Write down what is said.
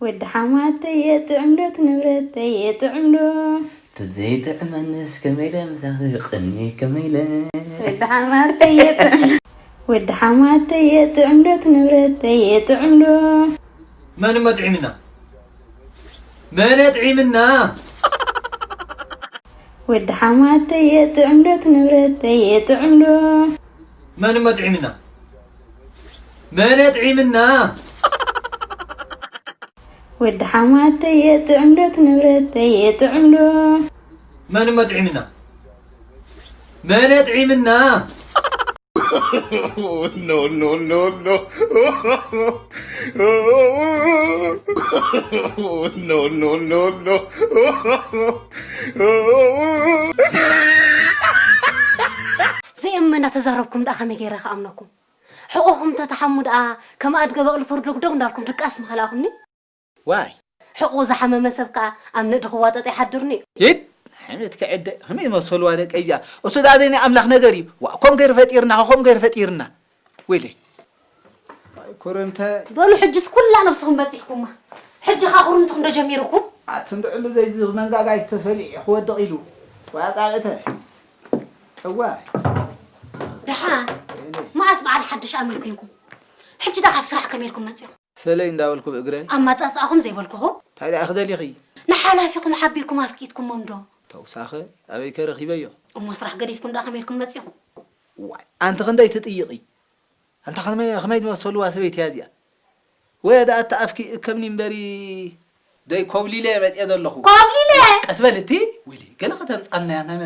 ወዲ ሓማተየ ጥዕምዶ ትንብረተየ ጥዕምዶ። ተዘይጥዕመንስ ከመይለ ምሳኺ ቅኒ ከመይለ። ወዲ ሓማተየ ጥዕምዶ። ወዲ ሓማተየ ጥዕምዶ ትንብረተየ ጥዕምዶ። መን እሞ ጥዒምና? መን ጥዒምና? ወዲ ሓማተየ ጥዕምዶ ትንብረተየ ጥዕምዶ። መን እሞ ጥዒምና? መን ጥዒምና? ወዲ ሓማተየ ጥዕምዶ ትንብረተየ ጥዕምዶ። መን እሞ ጥዒምና? መን ጥዒምና? No, no, no, no. No, no, no, no. ዘየመና ተዛረብኩም ደኣ ከመይ ገይረ ክኣምነኩም? ሕቖኹም ተተሓሙ ደኣ ከም ኣድገ በቕሊ ፈርዶግዶግ እንዳልኩም ድቃስ ምኸላእኹምኒ። ዋይ ሕቑ ዝሓመመ ሰብ ከኣ ኣብ ንእዲ ክዋጠጥ ይሓድርኒ እዩ። ሂድ ሓመድ ክዕደ ከመይ መሰልዋ ደቀ እዚኣ እሱ ዳኣ ዘይናይ ኣምላኽ ነገር እዩ ዋ ከም ገይሩ ፈጢርና ከምኡ ገይሩ ፈጢርና ወይለይ ኩርምተ በሉ ሕጅስ ኩላ ነብስኹም በጺሕኩማ። ሕጂ ኻ ኩርምትኹም ዶ ጀሚርኩም? ኣቲ እንድዕሉ ዘይዚ መንጋጋይ ዝተሰሊዑ ክወድቕ ኢሉ ዋጻብእተ እዋ ደሓን መኣስ በዓል ሓድሽ ኣመል ኮንኩም? ሕጂ ዳ ካብ ስራሕ ከመይ ኢልኩም መጺኹም? ሰለይ እንዳበልኩ ብእግረይ ኣማጻጽኣኹም ዘይበልኩኹም? እንታይ ደኣ ክደሊኺ ንሓላፊኹም ሓቢርኩም ኣፍቂጥኩሞም ዶ? ተውሳኸ ኣበይ ከረኺበዮ እሞ ስራሕ ገዲፍኩም ደኣ ከመይ ኢልኩም መጺኹም? ዋይ ኣንቲ ክንደይ ትጥይቒ ኣንታ ከመይ ከመይ ዝመሰልዋ ሰበይቲ እያ እዚኣ ወየ ደኣ ኣቲ ኣፍኪ እከምኒ እምበሪ ደይ ኮብሊለ እየ መፅየ ዘለኹ ኮብሊለ ቀስ በል እቲ ወይለይ ገለ ከተምፃልና እያ እንታይ